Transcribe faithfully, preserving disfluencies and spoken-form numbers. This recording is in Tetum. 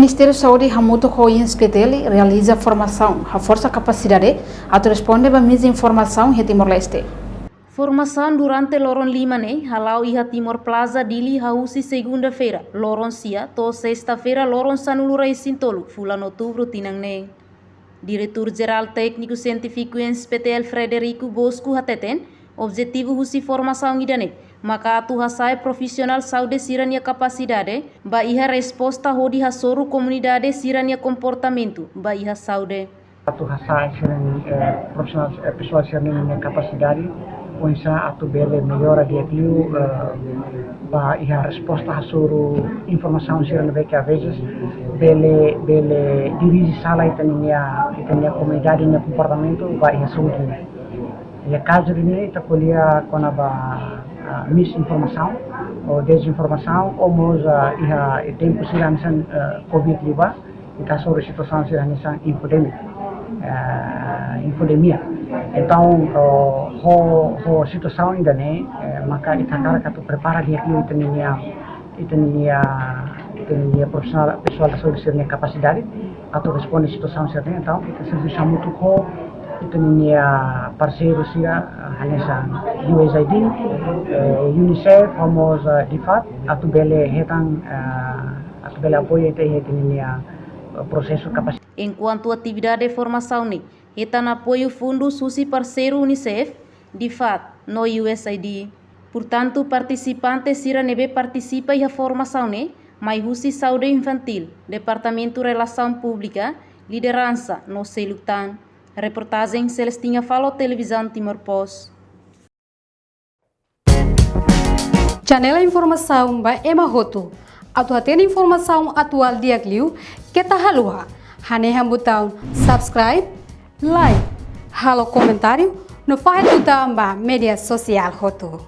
Ministériu Saúde hamutuk ho INSS-PTL realiza formasaun haforsa kapasidade atu responde ba mizinformasaun iha Timor-Leste. Formasaun durante loron lima ne'e hala'o iha Timor Plaza, Dili, hahú husi segunda-feira loron sia to'o sesta-feira loron sanulu-resin-tolu fulan outubru tinan ne'e. Diretór Jerál Tékniku Sientífiku INSS-PTL Frederico Bosco hateten, objetivu husi formasaun ida-ne'e maka atu hasa'e profisionál saúde sira-nia kapasidade ba iha resposta hodi hasoru komunidade sira-nia komportamentu ba iha saúde. Atu hasa'e sira-nia, eh, profisionál, eh, pesoál sira-nia kapasidade oinsá atu bele mellora di'ak-liu, eh, ba iha resposta hasoru informasaun sira ne'ebé ke às vezes bele, bele dirije sala ita-nia, ita-nia komunidade nia komportamentu ba iha saúde. Iha kazu ida-ne'e ita ko'alia kona-ba, ah, mizinformasaun ou dezinformasaun, ou mós, ah, iha tempu sira hanesan, ah, covid liubá, ita hasoru situasaun sira hanesan infodemia. Eh, infodemia. Entaun, oh, ho, ho situasaun ida-ne'e, eh, maka ita hakarak atu prepara di'ak-liu ita-nia, ita-nia, ita-nia profisionál, pesoál saúde sira-nia kapasidade atu responde situasaun sira-ne'e. Entaun ita servisu hamutuk ho ita-nia parseiru sira, eh, hanesan USAID, eh, UNICEF, ho mós, eh, DFAT, atu bele hetan, eh, atu bele apoiu ita iha ita-nia, eh, prosesu kapasidade. Enkuantu atividade formasaun ne'e hetan apoiu fundus husi parseiru UNICEF, DFAT no USAID. Portantu, partisipante sira ne'ebé partisipa iha formasaun ne'e mai husi Saúde Infantíl, Departamentu Relasaun Públika, Lideransa no seluk tan. Reportajen Celestina Falo, Televizaun Timor Post. Janela informasaun ba ema hotu. Atu hatene informasaun atuál di'ak-liu, keta haluha hanehan butaun subscribe, like, halo komentáriu no fahe tutan ba média sosiál hotu.